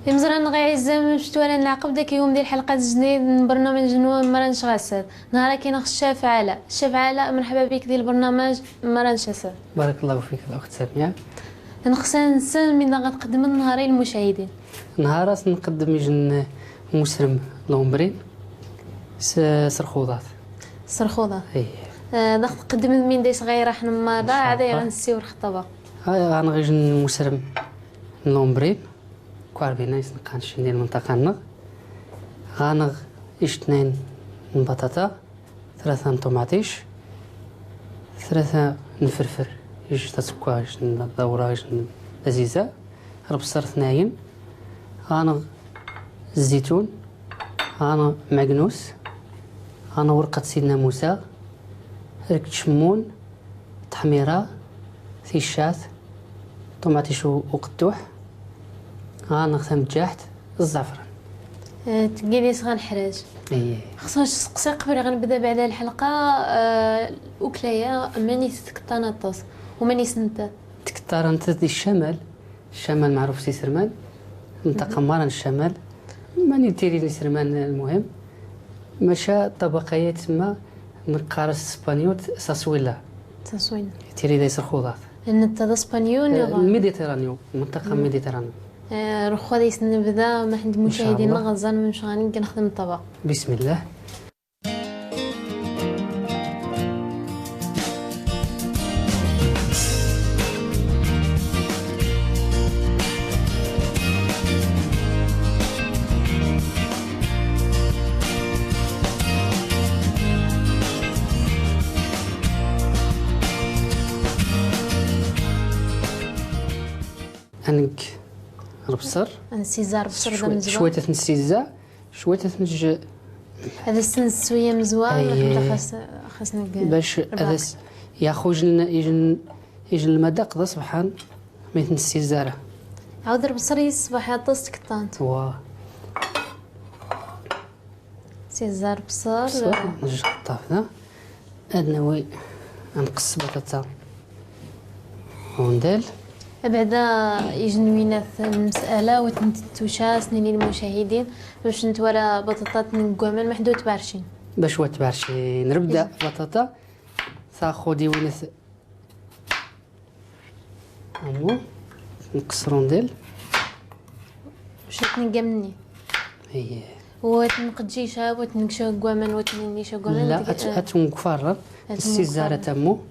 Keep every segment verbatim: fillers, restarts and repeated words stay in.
Imẓran ɣ-iɛizzen, mctwalin lɛaqb dak iwm di lḥlqat jdidt n brnamaj n Mara n Cɣasad. Nharak-in ɣ-cafɛala. Cafɛala, mrḥba bik di lbrnamaj Mara n Cɣasad. Barak Llahu fik a lأخت سمية. Nxsan nsn minda ɣ-tqddmd nhar i lmucahidin. Nhar-as nqddm ijn n usrm lombrine s rxuḍat. S rxuḍat. Ih. Ɣ-tqddmd minda isɣayraḥn mara ɛad i ɣ-nssiwr ɣ-ṭṭbq. Ɣanɣ ijn n usrm n lombrine. Kwarbina isnqqan cc di lmnṭqa-nnɣ. Ɣanɣ ijtnayn n baṭaṭa, trata n ṭumaṭic, trata n frfr, ij taṣkwa, ij n ḍawra, ij n aziza, rbṣr tnayn. Ɣanɣ zitun, ɣanɣ magnus, ɣanɣ wrqt sidna Musa, rk cmmun, tḥmira, ticat, ṭumaṭic uqttuḥ, ɣanɣ tamǧaḥt, ẓẓɛfran. Tgid isɣan ḥraj. Ih. Xsɣ sqsiɣ qbl ɣ-nbda bɛda lḥlqa, ukla-ya manit tkṭṭan aṭṭas u manit ntta? Tkṭṭarnt di ccamal. Ccamal mɛruf s isrman. Mnṭqa mara n ccamal. Mani tiri n isrman lmuhim. Maca ṭṭbq-aya itsemma, mqqar s spanyult, saswilla. Saswilla. Tiri da is rxuḍat. Ntta da spanyul niɣ? Lmiditerranyu, mnṭqa miditerranyu. Rxuḍ is nbda, mḥend mucahidin nɣ ẓan mcɣan ngi nxdm ṭṭbq. Bismillah. Aneg rbṣr. Ansiza rbṣr d amzwa. Cwayt ad t-nsiza. Cwayt ad t-nj. Ad as-nesswi amezwar, xas, xas neg. Bac ad as-yaxu ijn, ijn, ijn lmadaq d aṣebḥan, mi t-nessizara. Ɛawd rbṣr i ṣṣbaḥ aṭas tkṭṭant. Wa. Sizar bṣr. Bṣr, nj xṭṭaf da. Ad nawi, ad nqṣ baṭaṭa. Undal. Abɛda ijnwinat n lmes'ala, wa tntuca, snini lmucahidin, bac ntwara baṭaṭa tnggwaman, maḥd wa tbarcin. Bac wa tbarcin, nrbda baṭaṭa, taxud iwinat. Amu, nqṣ rundel. Bac tnggam nni. Iye. Wa tnqjjica, wa tnggca gwaman, wa tnnica gwaman. La, at, at ngfarra. At ngfarra. Sizar at amu.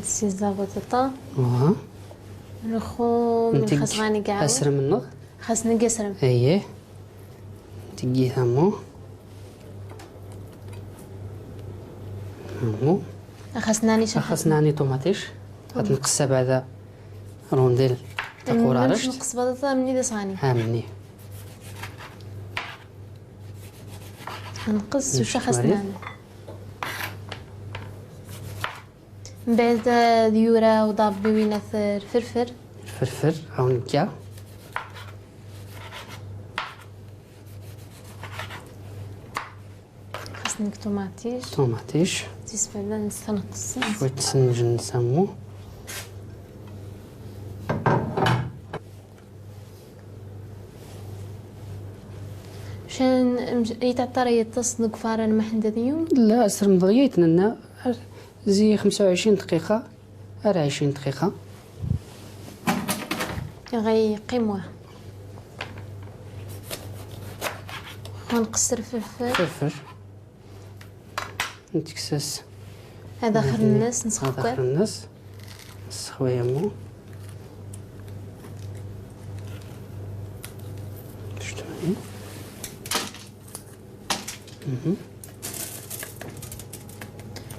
Sizar baṭaṭa. Aha. Nxu, min xas ɣani gɛɛu. Asrem nneɣ. Xas neg asrem. Iye. Tggi tammu. Tammu. Axas nani cafat. Axas nani ṭumaṭic. Ṭumaṭic. Ad nqṣ abɛda rundel taqurarct. Nqṣ baṭaṭa amni d asɣani. Amni. Nqṣ uca axas nani. Mbeɛd ad yura uḍabbi winat rfrfr. Rfrfr, awn nka. Xas neg ṭumaṭic. Ṭumaṭic. Tisfada nstanqs. Cwit snj nsammu. Can yitɛṭṭar yiṭṭas deg ufaran maḥn d adyum? La, asrem dɣi yitnna zi xemsa u ɛecrin dqiqa ar ɛecrin dqiqa. Ɣa yeqqim wa. Ɣa nqṣ rfrfr. Rfrfr. Ntekkes-as. Ad axr-nnes, nsxwi. Ad axr-nnes. Nsxwi ammu. Ctuni. Mhm.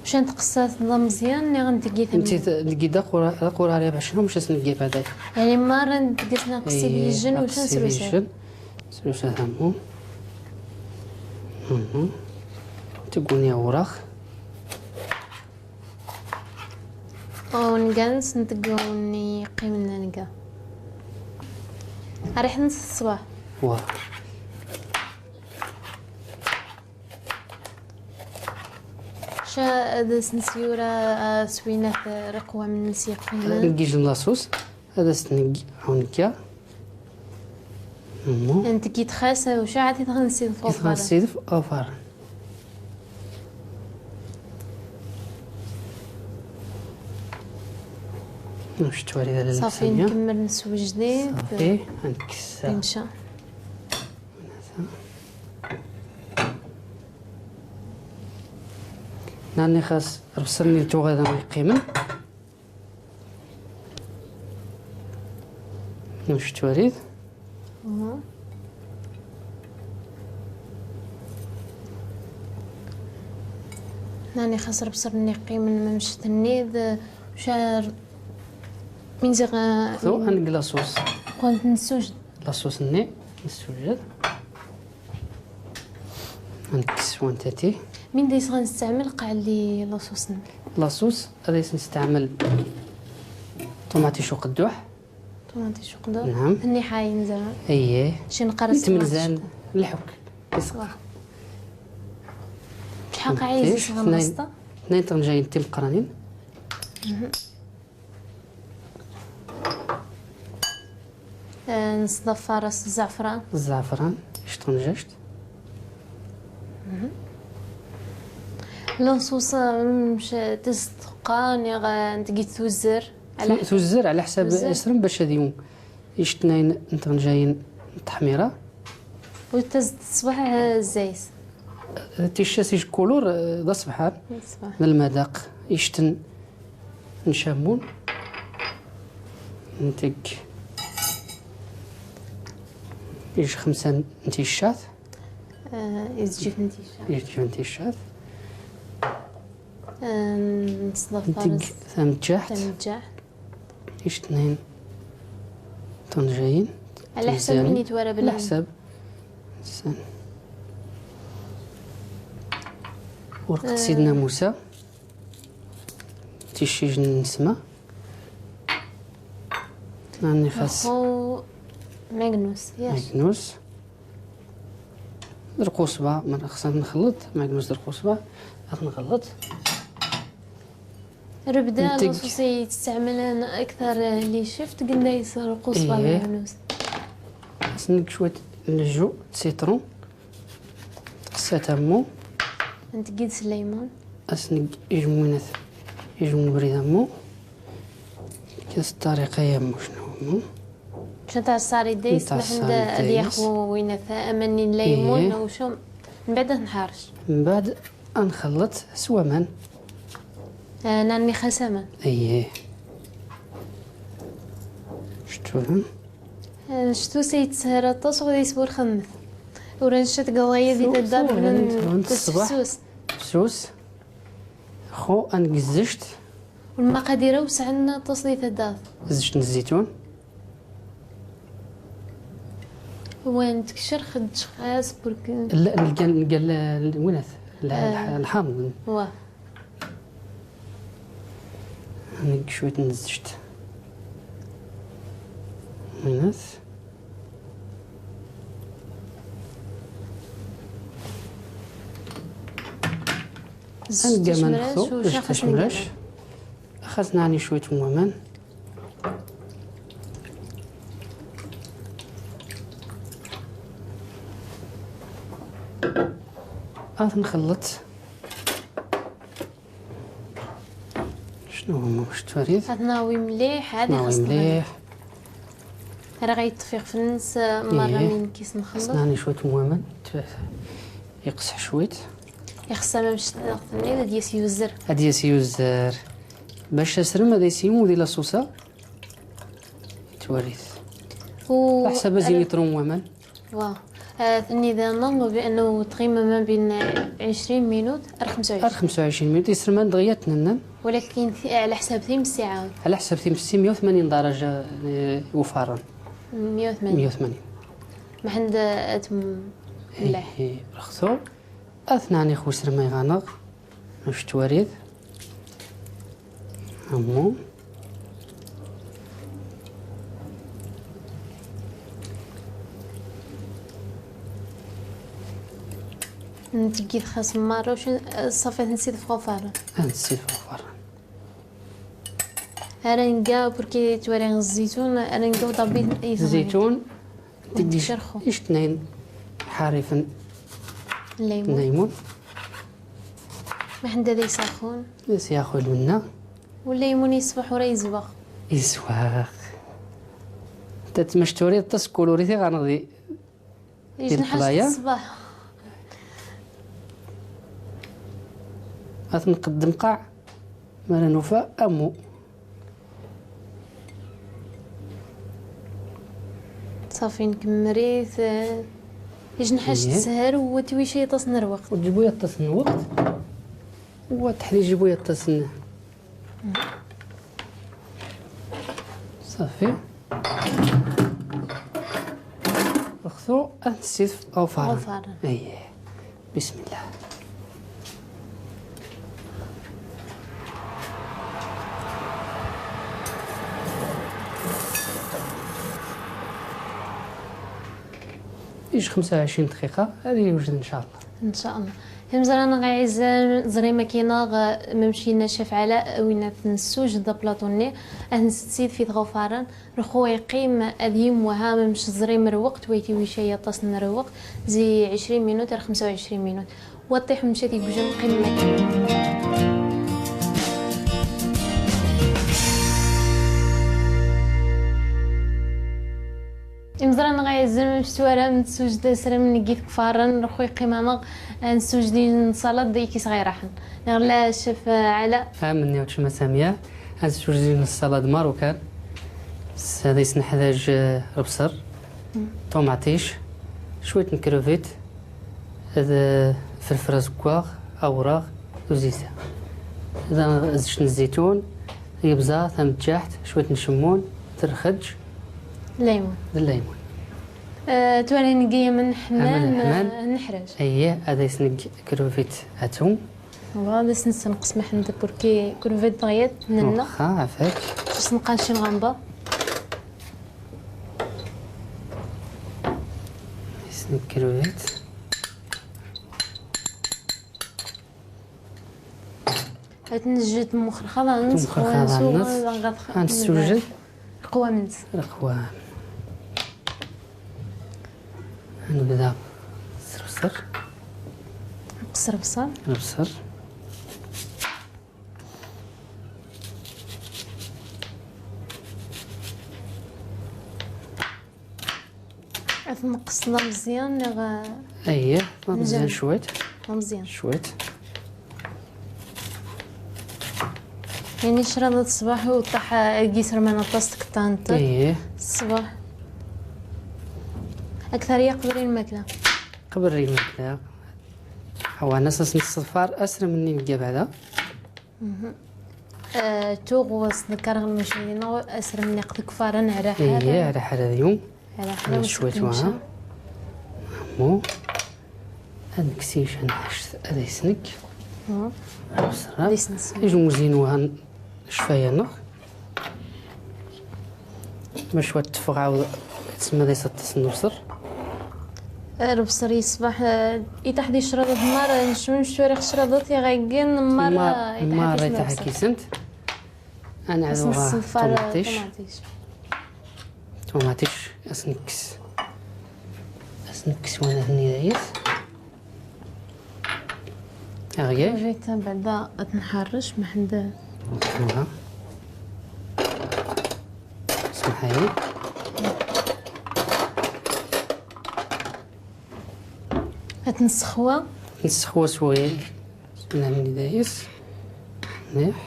Can tqessat d ameẓyan, niɣ n tgit am. Nti tgit d aqurar, d aqurar ya bac, mec as-ngi baday. Yeɛni, mara n tgit naqes i yijjen, ucan srusa. Srusa tammu. Mhm. Tguni awrax. Ungans n tguni qqimen nga. Ariḥ n ṣṣbaḥ. Wa. Ad as-nsyura, ah, swinat, ah, riqwam-nnes iqqimen. Ad-ngi jn laṣuṣ, ad as-t-ngi, aw-ngi. Mmu. Ntgi txas, ah, uca ad-t-nsid f ufarn. Ad-t-nsid f ufarn. Mec twari d. Ṣafi, nkemmel neswejdi. Ṣafi, ad-nkkes. Timca. Nani xas rbṣ-nni tuɣaḍ-am iqqimen. Mec twari d. Mhm. Nani xas rbṣ-nni iqqimen, mec tnniḍ, uca min ziɣ, ah, xtu, ad-ngi laṣuṣ. Qwant nessujed. Laṣuṣ-nni nessujed. Ad-nkkes swantati. Min da is ɣ-nstɛmel qɛli laṣuṣ-nni? Laṣuṣ, ad is-nstɛmel ṭumaṭic uqedduḥ. Ṭumaṭic uqedduḥ? Naɛam. Nniḥayen zerman? Iyyeh. Cin qar itmenzan, lḥuk. Isqa. Lḥaq ɛiz isɣan tnayn, ɣasṭa? Tnayn tɣenjayin timeqqranin. Mhm. Eh, nsḍafar-as ẓẓɛefran. Ẓẓɛefran, ict tɣenjact. Mhm. Laṣuṣ, mec, tazd tqqa, niɣ, eh, ntgi-t tuzzer? Tu-, tuzzer, ɛla ḥsab isrem bac ad yum ict tnayn n tɣenjayin n tḥmira. U tazd ṣṣbeḥ, eh, zzayt. Ticcas ij kulur, eh, d aṣebḥan. D aṣebḥan. D lmadaq, ict n-, ncammun. Ntg ij xemsa n ticcat. Eh, ij ǧif n ticcat. Ij ǧif n ticcat. Eh, nsḍafar-as tamǧaḥt. Tamǧaḥt. Ict tnayn tɣenjayin. Ɛla ḥsab min itwara blan. Ɛla ḥsab. Ur qsid namusa. Ticcij n nsma. Nani xas. Axu magnus, yes. Magnus. D lqusba, ma xas ad nxelleḍ, magnus d lqusba, ad nxelleḍ. Rebda laṣuṣ i testɛmlen aktar, eh, li cft, qlna is lqusba, magnus. As-ngi cwit n lju, sitṛun, tqessat ammu. Ntgi-d s liymun. As-ngi ijmwinat, ijmwin ubrid ammu. Kas ṭṭariqa ammu cnu ammu. Cnu taṣṣarit dayes, ntaṣṣarit dayes. Ad yaxu winat aman n liymun, iyyeh. Mbeɛd ad nḥarc. Mbeɛd ad nxelleḍ s waman. Eh, nani xas aman. Iyyeh. Ctu. Eh, ctu sa itshar aṭas, ur iswur xemmet. Ur ncat gɣaya di taddart, ur n-, tfsus. Tfsus. Xu, ad ngi zzect. Lmaqadir-a wesɛen aṭas di taddart. Zzect n zzitun. Wa ntkeccer xedc xas, burk. La, nlgan, nlgan, winat, la, eh, lḥ-, lḥamḍ. Wa. Neg cwit n zzect. Winat. Zzect imrac, zzect imrac. Xas nɛni cwit n waman. Ad nxelleḍ. Cnu huma, cnu twarid? Ad nawi mliḥ, ad ixeṣ mliḥ. Ara ɣa yeṭṭef ixef-nnes, eh, merra. Iyyeh. Mi nekkis nxelleḍ. Xas nɛni cwit n waman, t-, iqseḥ cwit. Ixeṣṣa ma mec tnniḍ ad yas yuzzer. Ad yas yuzzer. Bac asrem ad as-yum di laṣuṣa. Twarid. Ɛla ḥsab ad as-yini ṭrun waman. Wa. Eh, tnniḍ-aneḍ bi annahu tɣimma ma bin ɛecrin minut ar xemsa u ɛecrin. Ar xemsa u ɛecrin minut, isrman dɣi ad tnennan. Walakin ti-, ɛla ḥsab timsi ɛawd. Ɛla ḥsab timsi, meyya u tmanyin daraja, eh, ufarran. Meyya u tmanyin. Meyya u tmanyin. Mḥend ad tm-, mliḥ. Ihi, rxtu. Ad tnɛni xu srmay ɣaneɣ. Mec twarid. Ammu. Nteggi txas mara, ucen, ṣafi, ad t-nsid f iɣfaṛan. Ad t-nsid f iɣfaṛan. Ara nga, purki twari zzitun, ara nga uḍabbi i zzitun. Nteggi ic tnayn ḥarifn n llaymun. Llaymun. Mḥend ad isxun. Isxun lmenna. Ullaymun iṣbeḥ ur izwaɣ. Izwaɣ. Tat mcturi ṭṭas kulurit i ɣanɣ di Ijenḥac lṭlaya. Ṣṣbeḥ. Ad t-nqeddem qaɛ, mara nufa amu. Ṣafi, nkemmr-it, eh, ijenḥac teshar, u tiwi ca yaṭṭas n lweqt. U tjibu yaṭṭas n lweqt. U tḥdi jibu yaṭṭas n صافي. اختو انسيف او فارن. او فارن. ايه. بسم الله. ايش خمسة وعشرين دقيقة، هذه يوجد ان شاء الله. ان شاء الله. Imẓra-nneɣ iɛizzen, ẓriɣ makinaɣ, mecc inna Ccaf Ɛla, win ad t-nessujed aplatun-nni, ad t-nsetsid f tɣawfaren, rxu iqqim ad yimwah, mecc ẓriɣ lweqt, wayt iwi ca yaṭṭas n lweqt, zi ɛecrin minut ar xemsa u ɛecrin minut. Waṭṭiḥ mecc ad igujjn, qqim makinaɣ. Imẓra-nneɣ iɛizzen, mecc twaram, nessujed asrem-nni g tɣawfaren, rxu iqqim-aneɣ, ad nessujed isalad i kis ɣa iraḥen. Neɣ la Ccaf Ɛla? Amenni utcma Samiya, ad nessujed isalad marukan, s-, ad isneḥdaǧ, eh, lbṣer, ṭumaṭic, cwiṭ n kruvit, d ffelfel azeggaɣ, awraɣ, d uziza. D zejt n zzitun, ibẓa, tamejjaḥt, cwiṭ n cemmun, trxeǧ. Llaymun. D llaymun. Eh, twari neggi aman ḥman, aman ḥman. Eh, neḥraǧ. Ayya, ad as-neggi kruvit atum. Wa, ad as-nessenqes mḥend purki kruvit dɣa yat nenna. Waxa, ɛafak. Ad as-nqanc lɣamba. Ad as-neggi kruvit. Ad t-nejjed mxerxaḍ, ad nessewjed. Ad nessewjed. Lqwam-nnes. Lqwam. Ad nebda s lebṣel. Nqeṣṣer lebṣel. Lebṣel. Ad t-nqeṣṣer d ameẓyan neɣ? Ayya, d ameẓyan cwiṭ. D ameẓyan. Cwiṭ. Yeɛni crada ṣṣbeḥ ur ṭṭaḥ, eh, deg iserman aṭas tkeṭṭant. Ayya. Ṣṣbeḥ. Akter ya qbel lmakla. Qbel lmakla. Awa, ad as-nesseḍfar asrem-nni n lǧabha da. Mhm. Eh, tuɣ wa s-nekkar ɣer lmacayina, asrem-nni ɣ tɣawfaren ɛraḥ. Iye, ɛraḥ ad yum. Ɛraḥ ad cwiṭ wa. Mu. Ad nekkes ican ḥact ad isnekk. Mhm. Ad isnekk. Ijmuẓin wa n ccfaya-nneɣ. Mac wa teffeɣ ɛawd tsemma d-isaṭṭas n lebṣel. Lebṣel iṣbeḥ, eh, itaḥ di ccraḍat, mar, eh, necmem cwari ccraḍat iɣ-iggen, mar, eh, itaḥ di ccraḍat. Mar itaḥ kisent. Ad nɛawed ɣer ṭumaṭic. Ṭumaṭic, as-nekkes. As-nekkes wa nitni dayes. Aɣyaj. Aɣyaj, mbeɛd ad t-nḥerrec, mḥend. Aha. Smeḥ-iyi. Ad t-nessexwa. Ad t-nessexwa s wayag. Nɛmel dayes. Mliḥ.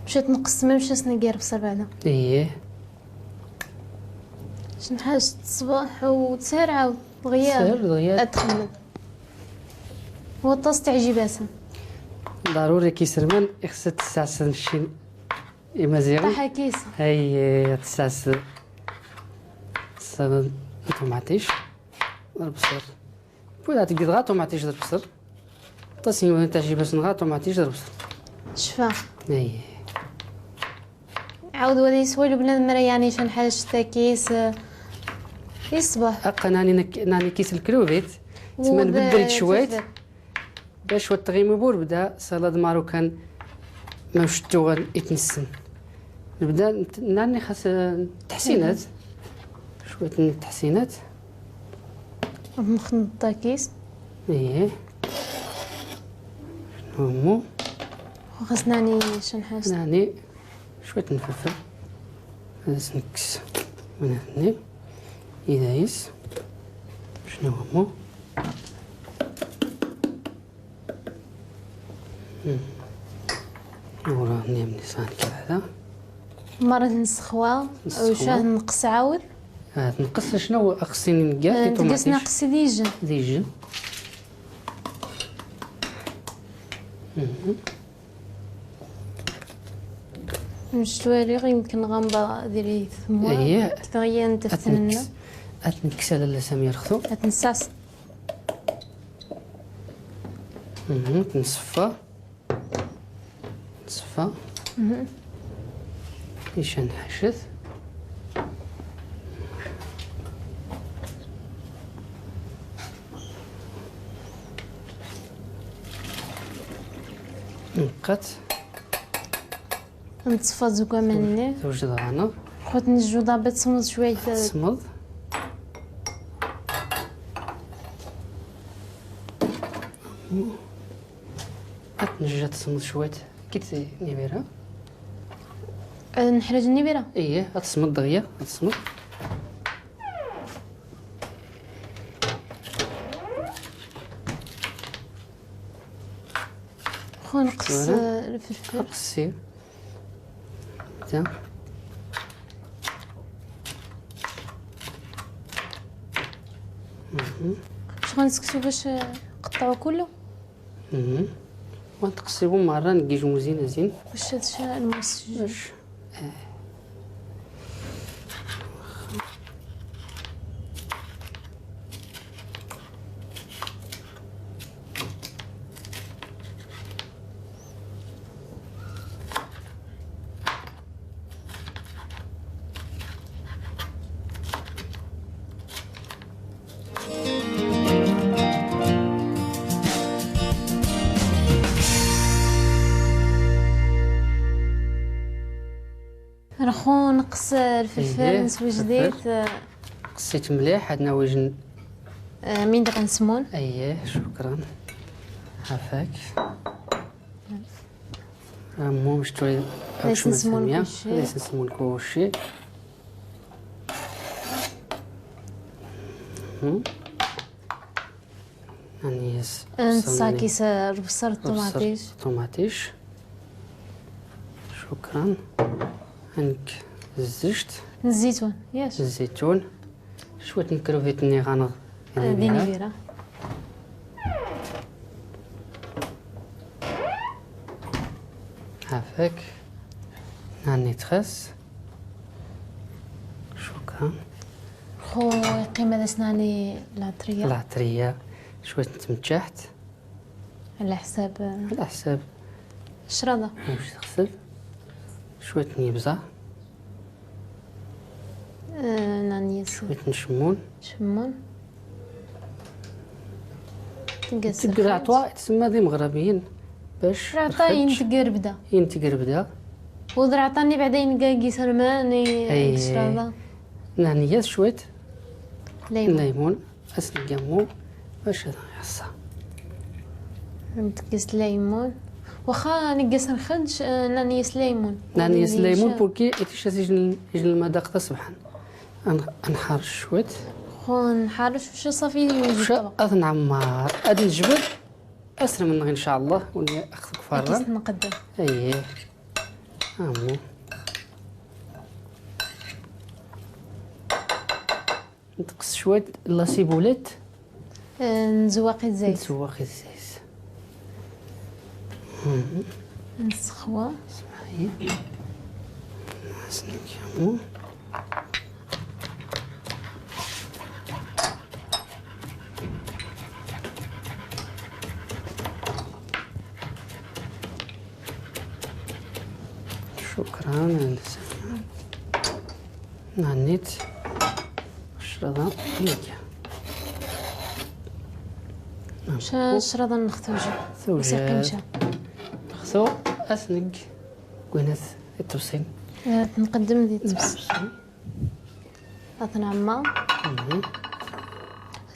Mec ad t-nqeṣṣem, mec ad as-neggi lebṣel beɛda. Iye. Cen ḥaǧ ṣṣbeḥ u teshar ɛawd dɣya. Teshar dɣya. Ad txemmem. Waṭas teɛǧib-asen. Ḍaruri k iserman ixṣṣa ad tessɛsed cci n imaziɣen. Ṭaḥ akis. Iye, ad tessɛsed. Ṣṣalad n ṭumaṭic. Lebṣel. Wala tgid ɣa ṭumaṭic d lebṣel. Aṭas n yiwet teɛǧib-asen ɣa ṭumaṭic d lebṣel. Cfa. Ay. عاود ولي سوالو بنادم راه يعني شنحاش تاكيس، آه، يصبح. أقا ناني نك-، ناني كيس الكروفيت. تسمى نبدل شويت. باش وتغيمي بور بدا سالاد ماروكان ما وشتو غن يتنسن. نبدا نت-، ناني خاص، آه، تحسينات. شوية التحسينات. نخنط التاكيس. ايه. شنو هو؟ وخاص ناني شنحاس؟ ناني شوية نفلفل. هذا سنكس من هني. إذا يس. شنو هو؟ مم. وراه نيم نيسان كذا. مرة نسخوا، نسخوا. وشاه نقص عاود؟ آه، نقص شنو أقصيني نقاس آه، طوماطيش. نقص ديجا. ديجا. مم. مشتوالي غير يمكن غنبا ديري ثمور. إيه. تغير انت في أتنكس-، أتنكس على اللسان يرخو. أتنساس. مهم. نصفى. نصفى. مهم. إيش نحشث؟ نقط. نتصفى زوكا مني. زوج دغانة. خوت نجو ضابط صمد شوية. صمد. هات نجا تصمد شوية. كيت نيبيرا. أه، نحرج النيبيرا؟ إيه، هات صمد دغيا، هات صمد. خو نقص، voilà. آه، الفلفل. نقصي. تا. مهم. شغل نسكتو باش، آه، نقطعو كلو؟ مهم. ونتقصيو مرة نقيجو مزيان زين. واش هاد الشيء المسجل؟ باش. آه. رخو نقص الفلفل، إيه، نسوي الفلفل. جديد. قصيت مليح، عندنا وجن. آه، مين دغ نسمون؟ أيه، شكرا. عافاك. المهم شتوي ليس نسمون كلشي. ليس نسمون كلشي. مهم. هاني يس. نصاكي البصل، الطوماطيش. الطوماطيش. شكرا. هانك الزيت. الزيتون، ياس. الزيتون. شوية نكروفيت ني غانغ. آه، ديني فيرا. عافاك. هاني تخس. شكرا. خو قيمة سناني العطرية. العطرية. شوية تمتحت. على حساب. على حساب. الشراضة. واش تغسل. شوية نيبزة. آه، نانيس. شوية نشمون. شمون. تقرعطوا تسمى ذي مغربيين باش رعطا رخدش. ينتقر بدا. ينتقر بدا. وذرعطاني بعدين قاقي سرماني. أي. شراضة. نانيس شوية. ليمون. ليمون. أسنقمو باش هذا يحصى. نتقس ليمون. واخا نقص نخدش، آه، نانيس ليمون. نانيس ليمون بوركي إتشاس يجن، يجن المذاق تاع صبحا. أن-، أنحرش شويت. خو نحرش وش صافي يوجد شا الطبق. أثنعمار. أد نجبد. أسرع من إن شاء الله. وني أخذك فرا. أكيد نقدر. أيه. أمو. نتقص شوية لاسيبوليت. آه، نزوقي الزيت. نزوقي الزيت. مم. نسخوه. اسمعي. نحسن الكمون. شكرا. Nannit. Crḍa. Mca. Mca crḍa nxtujja. Tujja. Mca. Xtu. Asneg. Gwinat. Ittusin. Nqeddem di ttusin. Atnamma.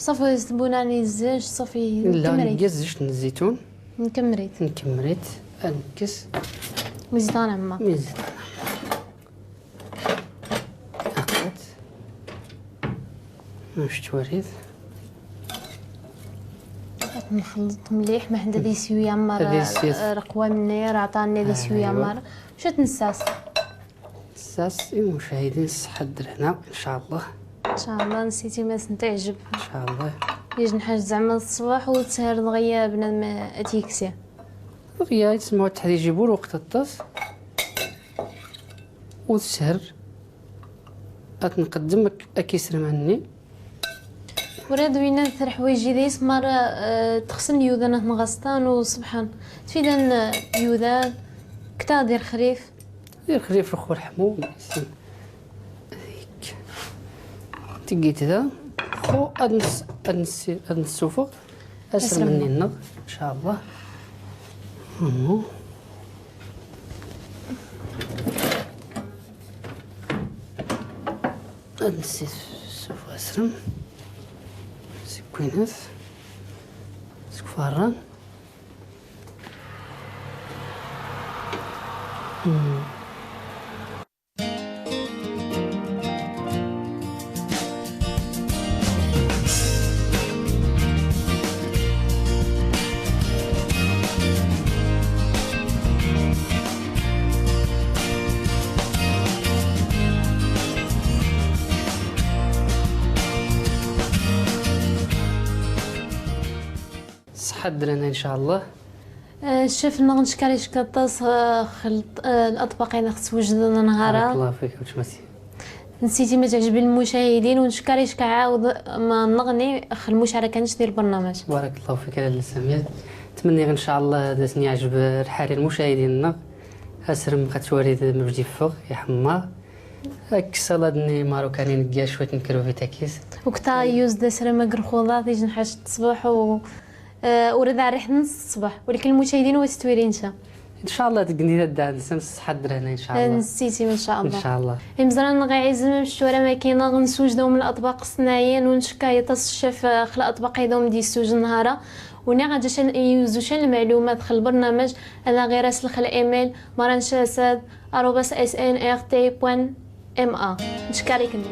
Ṣafi tbuna n izzej, ṣafi. Illa nkemmrit. Nggez zejt n zzitun. Nkemmrit. Nkemmrit. Nkes. Mizdan amma. Mizdan. Aqat. Mc twarid. Nxlḍ mliḥ, ma ḥend ad iswi yammar. Ad iswi. Rqwa mnni, rɛṭa nni ad iswi yammar. Mc tnsas. Sas i mucahidin, ṣṣeḥa d lehna, ncallah. Ncallah, nessiti ma as-ten-teɛǧeb. Ncallah. Yij nḥaǧ zeɛma ṣṣbeḥ u teshar dɣi bnadem ad t-yeksi. Dɣi, isma ad t-id-ijib ur lweqt aṭas. U teshar ad t-nqeddem ak-, akk isrem-nni. Ur iḍ winna terḥwiji dis mara, eh, texsen yudan ad ten-ɣastan u ṣebḥan. Tfidan, eh, yudan, kta dir xrif. Dir xrif lxu rḥmu. Dik. Tigit da. Xu ad ness-, ad ness-, ad nessufeɣ asrem-nni-nneɣ, ncallah. Hmu. Ad nessufeɣ asrem. Seg winat. Seg ufarran. Hmm. Ṣṣeḥa d lehna, ncallah. Eh, ccaf-nneɣ, ncekkaricka aṭas, eh, x l-, eh, laṭbaq i ɣ-d-teswejdeḍ nnhar-a. Barakallahu fik a weltma Sima. Nessiti ma teɛǧeb i lmucahidin, u ncekkaricka ɛawed ma nneɣni x lmucarakat di lbernamaj. Barakallahu fik a lalla Samiya. Ttmenniɣ ncallah ad asen-yeɛǧeb lḥal i lmucahidin-nneɣ. Asrem xaṭ twarid mebj iffeɣ, iḥemmeṛ. Akk ṣṣalad-nni marukan i negga cwiṭ n kruvit akkis. U kta yuz d asrem ag lxuḍar, tijnḥac n ṣṣbeḥ u, eh, ur d arriḥ n ṣṣbeḥ. Walakin lmucahidin wa s-twiri nca. Ncallah deg nnida d-nsan ṣṣeḥa d lehna ncallah. Nessiti ncallah. Ncallah. Imezran-nneɣ iɛizzen, amcečč wara makinaɣ, nessewjed-awem laṭbaq ṣṣenɛiya, u ncekka aṭas ccaf, eh, x laṭbaq i d-awem-d-yessewjed nnhar-a. U nniɣ-aǧ acu n, yuz ucu n lmeɛlumat x lbernamaj, ad aɣ-irsel x l-email, maranchasad arobas S N R T point M A. Ncekkarikn.